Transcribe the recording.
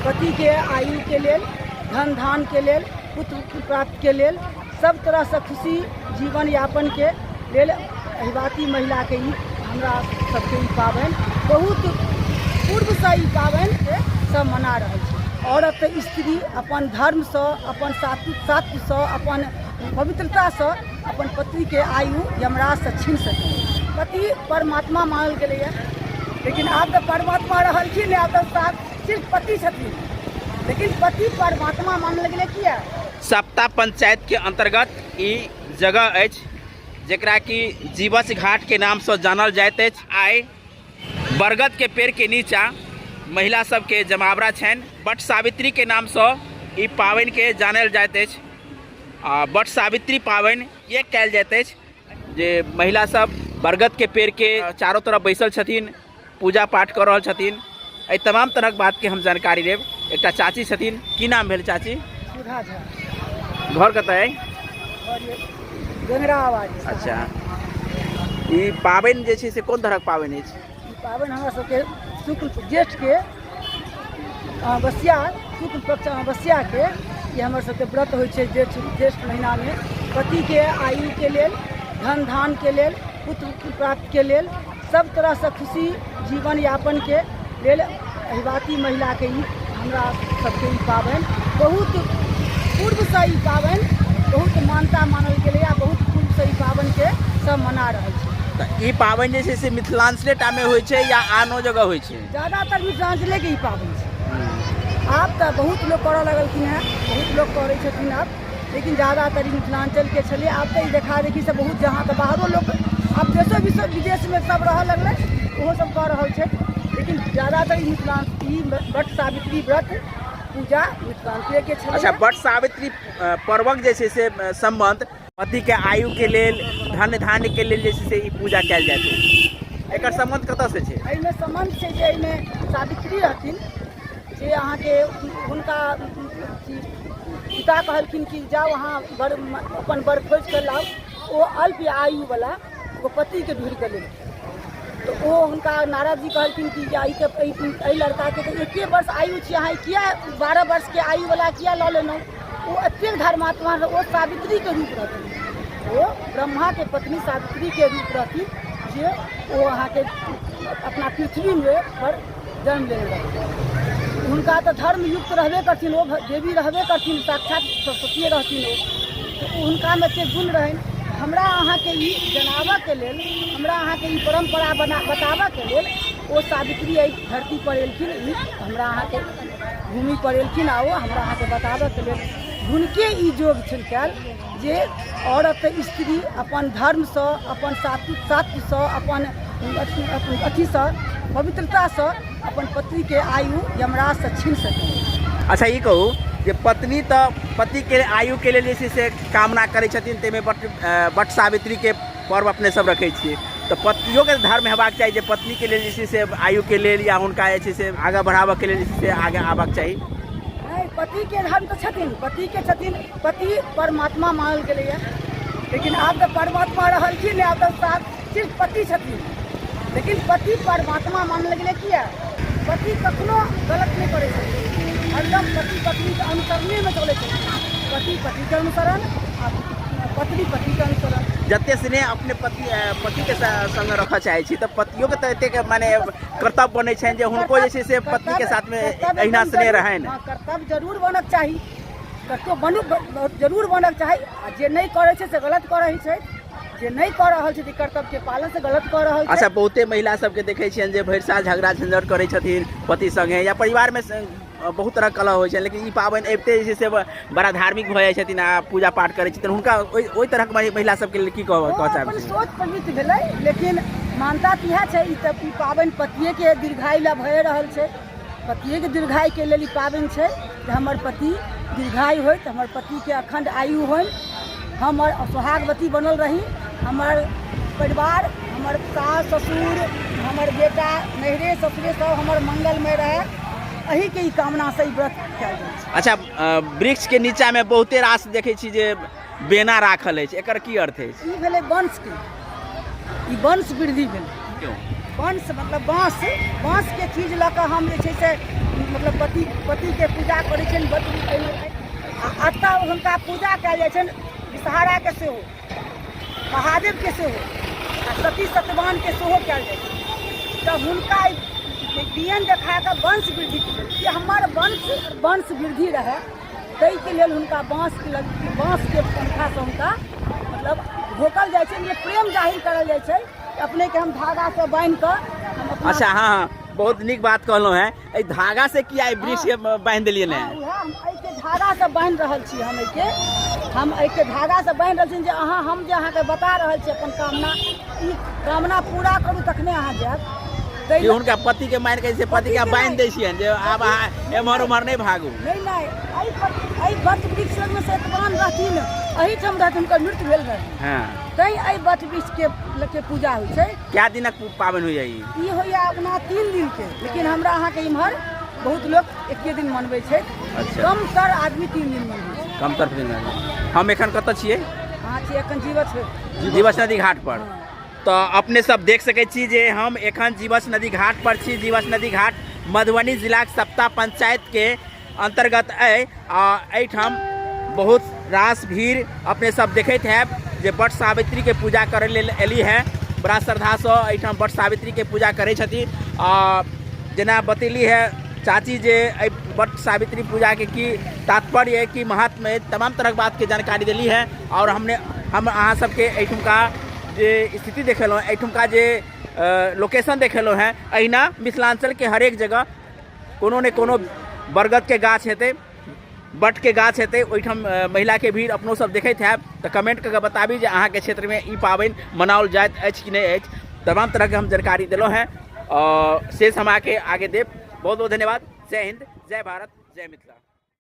पतिके आयुके लेल, धन धानके लेल, पुत्र प्राप्तिके लेल, सब तरहसँ खुशी जीवन यापनके लेल अहिबाती महिलाके ई हमरा सबके ई पाबनि बहुत पूर्वसँ ई पाबनिके सब मना रहल छै। औरत स्त्री अपन धर्मसँ, अपन सात्विकसँ, अपन पवित्रतासँ अपन पतिके आयु यमराजसँ छीन सकै। पति परमात्मा मानल गेलैए, लेकिन आब तऽ परमात्मा रहलखिन नहि, आब तऽ सिर्फ पति छथिन, लेकिन पति परमात्मा मानल गेलै किया? सप्ता पंचायत के अंतर्गत ई जगह अछि जकरा कि जीवछ घाट के नामसँ जानल जाइत अछि। आइ बरगद के पेड़ के नीचा महिला सबके जमावड़ा छनि। वट सावित्री के नामसँ ई पाबनि के जानल जाइत अछि आ वट सावित्री पाबनि ये कयल जाइत अछि जे महिला सब बरगद के पेड़ के चारों तरफ बैसल छथिन, पूजा पाठ कऽ रहल छथिन। एहि तमाम तरहक बातके हम जानकारी लेब। एकटा चाची छथिन, की नाम भेल चाची? सुधा झा। घर कतऽ अइ? गेंगरा आवाज। अच्छा, ई पाबनि जे छै से कोन तरहक पाबनि अछि? ई पाबनि हमरा सबके शुक्ल जेठके अमावस्या, शुक्ल पक्ष अमावस्याके ई हमर सबके व्रत होइ छै। जेठ महीनामे पतिके आयुके लेल, धन धानके लेल, पुत्र प्राप्तिके लेल, सब तरहसँ खुशी जीवन यापनके लेल अहिबाती महिलाके ई हमरा सबके ई पाबनि बहुत पूर्वसँ ई पाबनि बहुत मान्यता मानल गेलैए आ बहुत पूर्वसँ ई पाबनिके सब मना रहल छै। तऽ ई पाबनि जे छै से मिथिलाञ्चले टामे होइ छै या आनो जगह होइ छै? ज्यादातर मिथिलाञ्चलेके ई पाबनि छै। आब तऽ बहुत लोक करऽ लगलखिन हेँ, बहुत लोक करै छथिन आब, लेकिन ज्यादातर ई मिथिलाञ्चलके छलै। आब तऽ ई देखा देखीसँ बहुत जहाँ तऽ बाहरो लोक आब देशो विदेशमे सब रहऽ लगलै, ओहो सब कऽ रहल छै, लेकिन ज्यादातर ई मिथिला ई वट सावित्री व्रत पूजा मिथिलाञ्चलेके छलै। अच्छा, वट सावित्री पर्वक जे छै से सम्बन्ध पतिके आयुके लेल, धन धान्यके लेल जे छै से ई पूजा कयल जाइत अछि, एकर सम्बन्ध कतऽसँ छै? एहिमे सम्बन्ध छै जे एहिमे सावित्री रहथिन जे अहाँके हुनका पिता कहलखिन कि जाउ अहाँ वर अपन वर खोजि कऽ लाउ। ओ अल्प आयुवला ओ पतिके ढूँढि कऽ लेलखिन। तऽ ओ हुनका नारद जी कहलखिन कि जे एहिके एहि लड़काके तऽ एके वर्ष आयु छै, अहाँ किया 12 वर्षके आयुवला किया लऽ लेलहुँ? ओ एतेक धर्मात्मा, ओ सावित्रीके रूप रहथिन, ओ ब्रह्माके पत्नी सावित्रीके रूप रहथिन जे ओ अहाँके अपना पृथ्वीमे पर जन्म लेने रहथिन। हुनका तऽ धर्मयुक्त रहबे करथिन, ओ देवी रहबे करथिन, साक्षात सरस्वतीये रहथिन ओ। तऽ हुनकामे एते गुण रहनि। हमरा अहाँके ई जनाबऽके लेल, हमरा अहाँके ई परम्परा बना बताबऽके लेल ओ सावित्री एहि धरती पर एलखिन, ई हमरा अहाँके भूमि पर एलखिन आ ओ हमरा अहाँके बताबऽके लेल हुनके ई जोग छनि कयल जे औरत स्त्री अपन धर्मसँ, अपन सात्विकसँ, अपन अथीसँ, पवित्रतासँ अपन पतिके आयु यमराजसँ छीन सकै। अच्छा, ई कहू जे पत्नी तऽ पतिके आयुके लेल जे छै से कामना करै छथिन, ताहिमे वट सावित्रीके पर्व अपने सब रखै छियै, तऽ पतियोके धर्म हेबाक चाही जे पत्नीके लेल जे छै से आयुके लेल या हुनका जे छै से आगाँ बढ़ाबऽके लेल जे छै से आगाँ आबऽके चाही? नहि, पतिके धर्म तऽ छथिन, पतिके छथिन, पति परमात्मा मानल गेलैए, लेकिन आब तऽ परमात्मा रहलखिन नहि, आब तऽ सिर्फ पति छथिन, लेकिन पति परमात्मा मानल गेलै किया? पति कखनो गलत नहि करै छथिन, हरदम पति पत्नीके अनुसरणेमे चलै छथिन, पति पतिके अनुसरण आ पत्नी पतिके अनुसरण। जते स्नेह अपने पतिके संग रखऽ चाहै छी तऽ पतियोके तऽ एतेक माने कर्तव्य बनै छनि जे हुनको जे छै से पत्नीके साथमे एहिना स्नेह रहनि। हँ, कर्तव्य जरूर बनक चाही, कर्तव्य बनू जरूर बनक चाही, आ जे नहि करै छै से गलत कऽ रहै छै, जे नहि कऽ रहल छै कर्तव्यके पालन से गलत कऽ रहल छै। अच्छा, बहुते महिला सबके देखै छियनि जे भरि साल झगड़ा झंझट करै छथिन पति संगे या परिवारमे बहुत तरहक कलह होइ छै, लेकिन ई पाबनि अबिते जे छै से बड़ा धार्मिक भऽ जाइ छथिन आ पूजा पाठ करै छथिन। हुनका ओहि तरहक महिला सबके लेल की कहऽ चाहबै? अपन सोच पवित्र भेलै, लेकिन मानता तऽ इएह छै, ई तऽ ई पाबनि पतिएके दीर्घायु लए भए रहल छै, पतिएके दीर्घायुके लेल ई पाबनि छै जे हमर पति दीर्घायु होथि, हमर पतिके अखण्ड आयु होनि, हमर सोहागवती बनल रही, हमर परिवार, हमर सास ससुर, हमर बेटा, नैहरे ससुरे सब हमर मंगलमय रहए, एहिके ई कामनासँ ई व्रत कयल जाइ छै। अच्छा, वृक्षके नीचाँमे बहुते रास देखै छी जे बेना राखल अछि, एकर की अर्थ अछि? ई भेलै वंशके, ई वंश वृद्धि भेलै। वंश मतलब बाँस, बाँसके चीज लऽ कऽ हम जे छै से मतलब पतिके पूजा करै छियनि। आ एतऽ हुनका पूजा कयल जाइ छनि, विषहाराके सेहो, महादेवके सेहो आ सती सत्यवानके सेहो कयल जाइ छै। तऽ हुनका बियन देखा कऽ वंश वृद्धिके लेल कि हमर वंश वृद्धि रहए, ताहिके लेल हुनका बाँसके बाँसके पंखासँ हुनका मतलब घोकल जाइ छै, जे प्रेम जाहिर करल जाइ छै। अपनेके हम धागासँ बान्हि कऽ हम अपना। अच्छा, हाँ हाँ, बहुत नीक बात कहलहुँ हैं। एहि धागा से किया वृक्ष के बांधि देलियै ने? हँ, उएह हम एहिके धागासँ बान्हि रहल छी। हम एहिके धागासँ बान्हि रहल छी जे अहाँ, हम जे अहाँके बता रहल छी अपन कामना, ई कामना पूरा करू तखने अहाँ जायब। ताहि कि हुनका पति के मारि के से पति के बांधि दै छियनि जे आब अहाँ एम्हर उम्हर नहि भागू? नहि नहि, एहि वट वृक्ष लगमे सतवान रहथिन, एहिठाम रहथिन, हुनकर मृत्यु भेल रहनि। तैँ एहि वट वृक्षके के पूजा होइ छै। क्या दिनक पाबनि होइया ई? ई होइया अपना 3 दिनके, लेकिन हमरा अहाँके इम्हर बहुत लोक एके दिन मनबै छै। कम तर आदमी 3 दिन मनबै छै। कम तर 3 दिन। हम एखन कतऽ छियै? अहाँ छियै एखन जीवछ। जीवछ नदी घाट पर। तऽ अपने सब देख सकै छी जे हम एखन जीवछ नदी घाट पर छी। जीवछ नदी घाट मधुबनी जिलाक सप्ता पंचायत के अन्तर्गत अइ आ एहिठाम बहुत रास भीड़ अपने सब देखैत हैब जे वट सावित्रीके पूजा करै लेल एली हैं। बड़ा श्रद्धासँ एहिठाम वट सावित्रीके पूजा करै छथिन। आ जेना बतेली है चाची जे एहि वट सावित्री पूजाके की तात्पर्य है, की महात्म्य है, तमाम तरहक बातके जानकारी देली है। आओर हम अहाँ सबके एहिठुमका जे स्थिति देखेलहुँ, एहिठुमका जे लोकेशन देखेलहुँ हेँ, एहिना मिथिलाञ्चलके हरेक जगह कोनो ने कोनो बरगदके गाछ हेतै, बटके गाछ हेतै, ओहिठाम महिलाके भीड़ अपनो सब देखैत हैब। तऽ कमेंट कऽ के बताबी जे अहाँके क्षेत्रमे ई पाबनि मनाओल जाइत अछि कि नहि अछि। तमाम तरहके हम जानकारी देलहुँ हेँ आओर शेष हम अहाँके आगे देब। बहुत बहुत धन्यवाद। जय हिन्द, जय भारत, जय मिथिला।